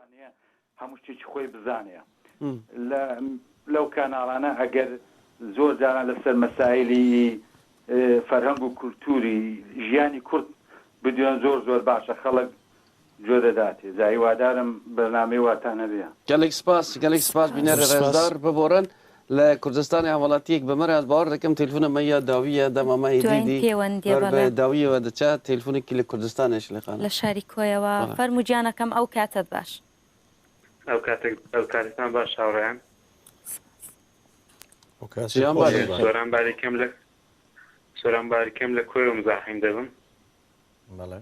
بتوانێ هەموو شتێکی خۆی بزانێ لە لەو کاناڵانە ئەگەر زۆر جاران لەسەر مەسایلی فەرهەنگ و کولتوری ژیانی کورد بدوێن زۆر زۆر باشە خەڵک گوێ دەداتێ جا هیوادارم بەرنامەی واتان هەبێ. گەلێک سپاس گەلێک سپاس بینەری زۆر سپاس. ڕێزدار ببۆرن لە کوردستانی هاوڵاتیەک بە مەرە ئەز باوەڕ دەکەم تێلفونە مە یا داویە دەما مە هێدی دوایین دی پێوەندیە بەر بە بەڵێ. داویەوە دەچە تێلفونێکی لە کوردستانێش لێ خانم. لە شاری کۆیەوە بەڵێ. فەرموو گیانەکەم ئەو کاتەت باش. ئەو کاتە ئەو کاتەتان باش هاوڕێیان. سپاس. ئەو کاتەی ژیان باش خۆشت باش. سۆران باریکەم لە سۆران باریکەم لە کۆیەوە مزاحیم دەبم. بەڵێ.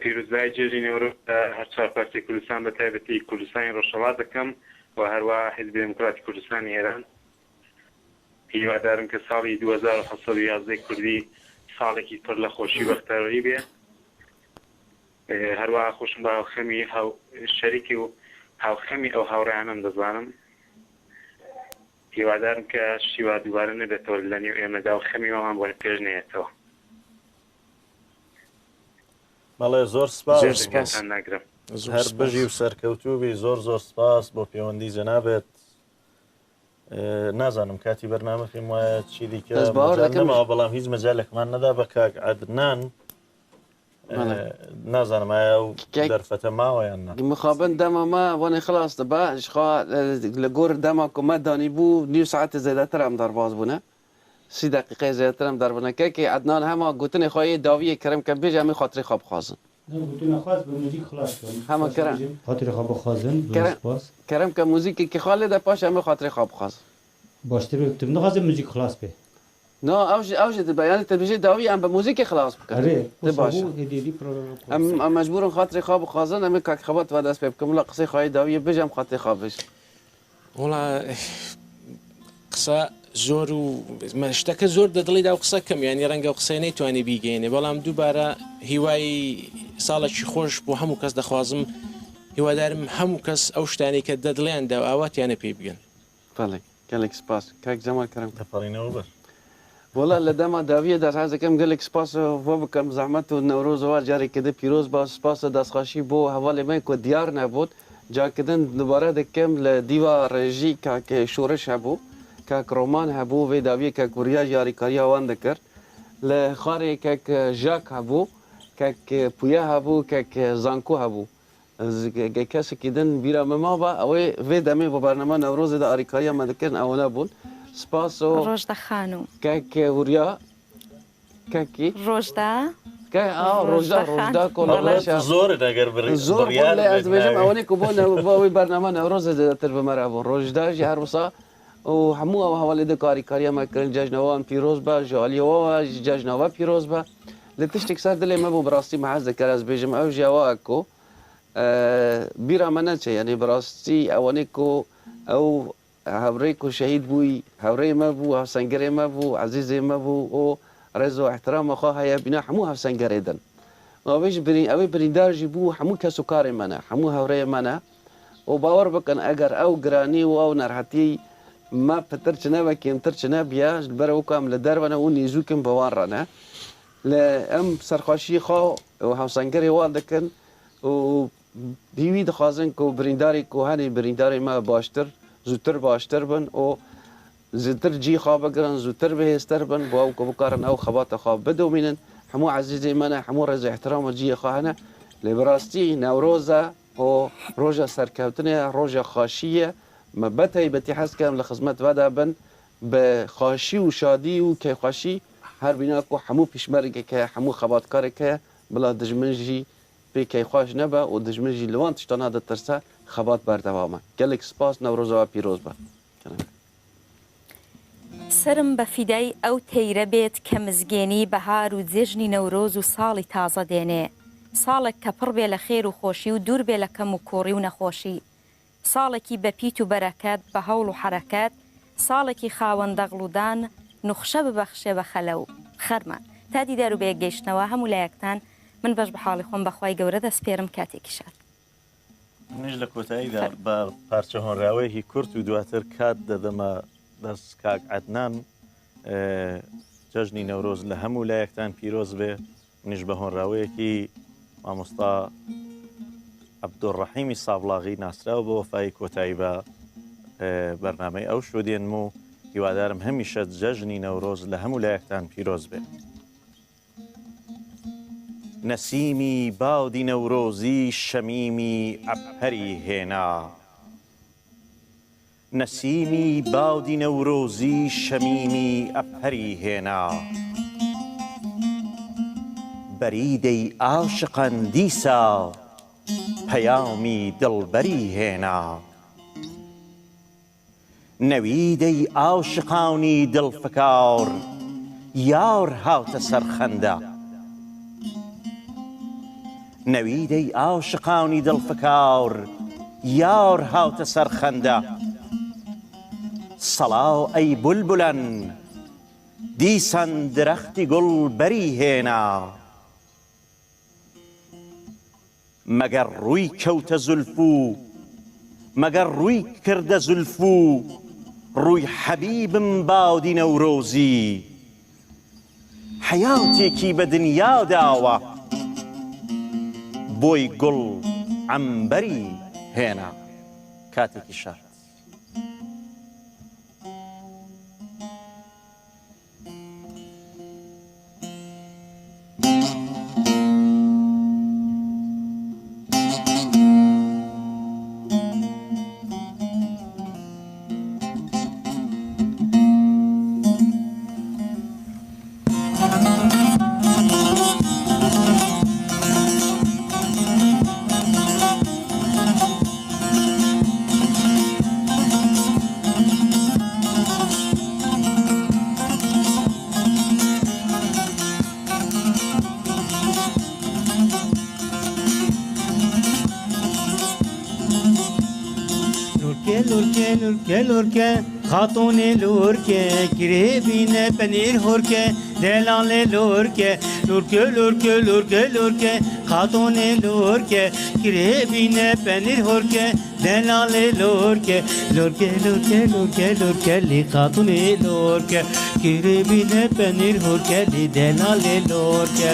پیرۆزبایی جێژنی نەورۆز لە هەرچوار پارچەی کوردستان بە تایبەتی کوردستانی ڕۆژهەڵات دەکەم و هەروەها حیزبی دێموکراتی کوردستانی ئێران. هیوادارم کە ساڵی 2711 کوردی ساڵێکی پڕ لە خۆشی و بەختەوەری بێ. هەروەها خۆشم بە هاوخەمی هاو شەریکی و هاوخەمی ئەو هاوڕێیانەم دەزانم. هیوادارم کە شتی وا دووبارە نەبێتەوە لە نێو ئێمەدا و خەمی وامان بۆ پێش نەیەتەوە. بەڵێ زۆر سپاس. زۆر سپاس. کاتتان ناگرم. زۆر هەر سپاس. بژی و سەرکەوتوو بی زۆر زۆر سپاس بۆ پەیوەندی جەنابت. نازانم کاتی بەرنامە پێم وایە چی دیکە بەس باوەڕ مەجال دەکەم نەماوە بەڵام هیچ مەجالێکمان نەدا بە کاک عەدنان. نازانم ئایا ئەو دەرفەتە ماوە یان نا. مخابن دەما مە وەنێ خلاص دبە ژخوا لە گۆر دەما کو مە دانی بوو نیو ساعەتێ زێدەتر ئەم دەرباز بوونە سی دەقیقەی زێدەتر ئەم دەربوونە کەکێ عەدنان هەما گوتنێ خوا یê داویێ کرم کە بێژ ئەمê خاترê xwe bixwazin. نا گوتنە خواست بە موزیک خلاص کەم هەما سپاس کرم بێژم. خاترê xwe bixwazin زۆر کرم سپاس. کرم کە موزیکێکی خوا لێ دە پاش ئەمê خاترê xwe bixwazin. باشتر بێ تو نخوازم موزیک خلاص بێ. نا ئەو ژی ئەو ژی دبە یانی te bêjê dawî em bi muzîkê xilas bikin. ئەرێ Di وسا baş e. بوو هێدی هێدی پرۆگرام Em خلاص. em mecbûrin xatirê xwe bixwazin em ê kak xebat ve dest pê bikin. Wila qisê xwe yê dawiyê bêje em xatirê xwe bêjin. وەڵا قسە زۆر و شتەکە زۆر دە دڵیدا و قسە کەم یانی ڕەنگە و قسەی نەیتوانی بیگەینێ بەڵام دووبارە هیوای ساڵێکی خۆش بۆ هەموو کەس دەخوازم هیوادارم هەموو کەس ئەو شتانەی کە دە دڵیاندا و ئاواتیانە پێی بگەن. بەڵێ گەلێک سپاس کاک جەمال کەرەم. دەپەڕینەوە بەر. وەڵا لە دەما داویە دەست حەز دەکەم گەلێک سپاس ڤۆ بکەم زەحمەت و نەورۆز وا جارێکی دی پیرۆز با سپاس و دەستخۆشی بۆ هەڤالێ من کو دیار نەبوود جاکردن دوبارە دەکەم لە دیوا ڕێژی کاک شۆرش هەبوو کاک ڕۆمان هەبوو vê داویە کاک وریا یاریکارییا وان دەکرد لە خارێ کاک ژاک هەبوو کاک پویا هەبوو کاک زانکۆ هەبوو کەسێکی دن بیرا من مابە ئەوەی vê دەمێ بۆ بەرنامە نەورۆزێدا ئاریکارییا me دەکردن ئەوە نەبوون سپاس و ڕۆژدە خانوو. کاک وریا کاکی ڕۆژدا کە ئا ڕۆژدا ڕۆژدە خان ڕۆژدا بەڵێ. کۆڵەڕەشە زۆرن ئەگەر زۆر بوون بڕیار لێ ئەز بێت دەبێژم ناوی. ئەوەنەی کو بۆ بۆ ئەوەی بەرنامە نەورۆزە زێدەتر بمەرە بوون ڕۆژدا ژی هەر وسا و هەموو ئەو هەواڵێ دە کاریکارییا me kirin cejnawan pîroz be ji aliyê we ji cejnawe pîroz be li tiştek ser dilê me bû bi rastî me hez dikir ez bêjim ew jî ewa ku bîra me neçe yanî bi rastî ewanê ku ew hevrê ku şehîd bûyî hevrê me bû hevsengerê me bû ezîzê me bû û rêz û îhtirama xwe heye bîna hemû hevsengerê din. Ew jî birîn ew ê birîndar jî bû hemû kes û karê me ne hemû hevrêyê me ne û bawer bikin eger ew giranî û ew nerhetî me pitir çi nebe kêmtir çi nebiye ji ber ew ku em li derve ne û nêzûkin bi wan re ne. Li em serxweşî xwe û hevsengerê wan dikin û hîwî dixwazin ku birîndarê ku henê birîndarê me baştir zûtir baştir bin û zêtir cî xwe bigirin zûtir bihêztir bin bo ew ku bikarin ew xebata xwe bidomînin hemû ezîzê me ne hemû rêz û îhtirama ciyê xwe hene lê bi rastî Newroz e û roja serkewtinê ye roja xweşî ye me bi taybetî hez dikim li xizmet ve de bin bi xweşî û şadî û keyfxweşî her bîna ku hemû pîşmergek heye hemû xebatkarek heye bila dijmin jî pê keyfxweş nebe û dijmin jî li wan tiştana ditirse xebat berdewam e. Gelek spas Newroza we pîroz be. سەرم بە فیدای ئەو تەیرە بێت کە مزگێنی بەهار و جێژنی نەورۆز و ساڵی تازە دێنێ. ساڵێک کە پڕ بێ لە خێر و خۆشی و دوور بێ لە کەم و کووڕی و نەخۆشی. ساڵێکی بە پیت و بەرەکەت، بە هەوڵ و حەرەکەت، ساڵێکی خاوەن دەغڵ و دان، نوخشە ببەخشێ بە خەلە و خەرمان. تا دیدار و بەیەک گەیشتنەوە هەموو لایەکتان، من بەش بە حاڵی خۆم بە خوای گەورە دەسپێرم کاتێکی شاد. منیش لە کۆتاییدا فەرموو. بە پارچە هۆنراوەیەکی کورت و دواتر کات دەدەمە دەست کاک عەدنان. جەژنی نەورۆز لە هەموو لایەکتان پیرۆز بێ. منیش بە هۆنراوەیەکی مامۆستا عەبدولڕەحیمی سابڵاغی ناسراو بە وەفایی کۆتایی بە بەرنامەی ئەو شۆ دێنم و هیوادارم هەمیشە جەژنی نەورۆز لە هەموو لایەکتان پیرۆز بێ. نەسیمی بادی نەورۆزی شەمیمی عەبهەری هێنا. نەسیمی بادی نەورۆزی شەمیمی ئەبهەری هێنا. بەریدەی ئاشقان دیسا پەیامی دڵبەری هێنا. نەویدەی ئاشقانی دڵفکار یار هاتە سەر خەندە. نەویدەی ئاشقانی دڵفکار یار هاتە سەر خەندە. سەڵا ئەی بولبولان دیسان درەختی گوڵ بەری هێنا. مەگەر ڕووی کەوتە زولف و مەگەر ڕووی کردە زولف و ڕووی حەبیبم بادی نەورۆزی حەیاتێکی بە دنیا داوە بۆی گوڵ عەمبەری هێنا کاتێکی شاد. لورکە لورکە لورکە خاتونێ لورکە کرێ بینە پەنیر هورکە دەلاڵێ لورکە لورکە لورکە لورکە لورکە خاتونێ لورکە کرێ بینە پەنیر هورکە دەلاڵێ لورکە لورکە لورکە لورکە لورکە لی خاتونێ لورکە کرێ بینە پەنیر هورکە لی دەلاڵێ لورکە.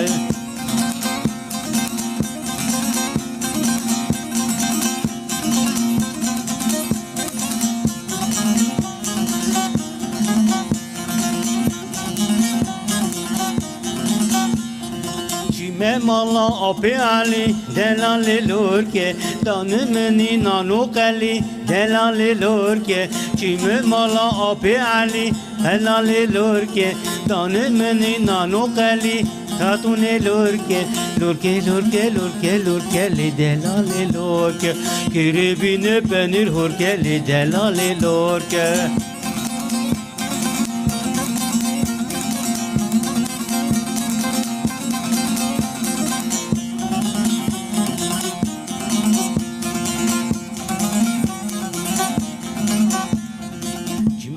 چیمە ماڵا ئاپێ عەلی دەلاڵێ لۆرکێ دانە منی نان و قەلی دەلاڵێ لۆرکێ چیمە ماڵا ئاپێ عەلی هەلاڵێ لۆرکێ دانە منی نان و قەلی خاتونێ لۆرکێ لۆرکێ لۆرکێ لۆرکێ لۆرکێ لێ دەلاڵێ لۆرکێ کرێ بینە پەنیر هۆرکێ لێ دەلاڵێ لۆرکێ.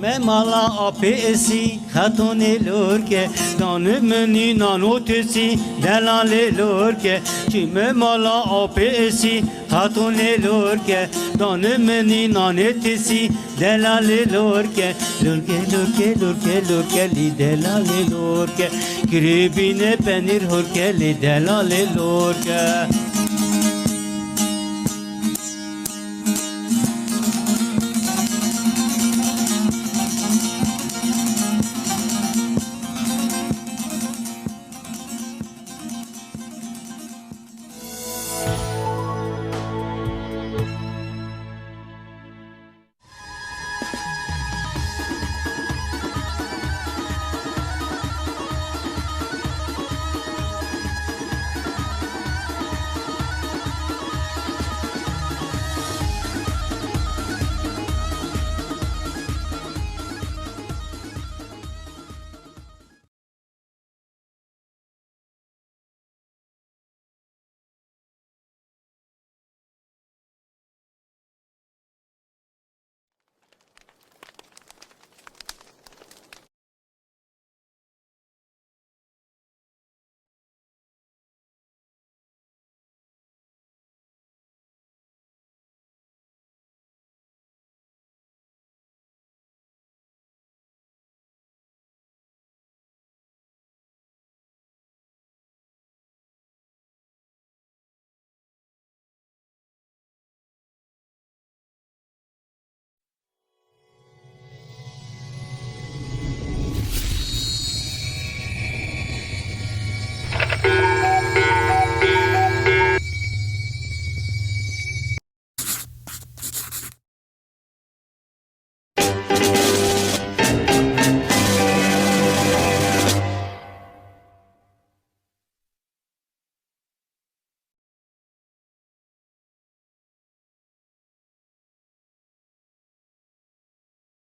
چمە ماڵا ئاپێ ئسی خاتونێ لۆرکێ دانە منی نان و تسی دەلاڵێ لۆرکێ چمە ماڵا ئاپێ ئسی خاتونێ لۆرکێ دانە منی نانێ تسی دەلاڵێ لۆرکێ لۆرکێ لۆرکێ لۆرکێ لۆرکێ لی دەلاڵێ لۆرکێ کرێ بینە پەنیر هۆرکێ لی دەلاڵێ لۆرکێ.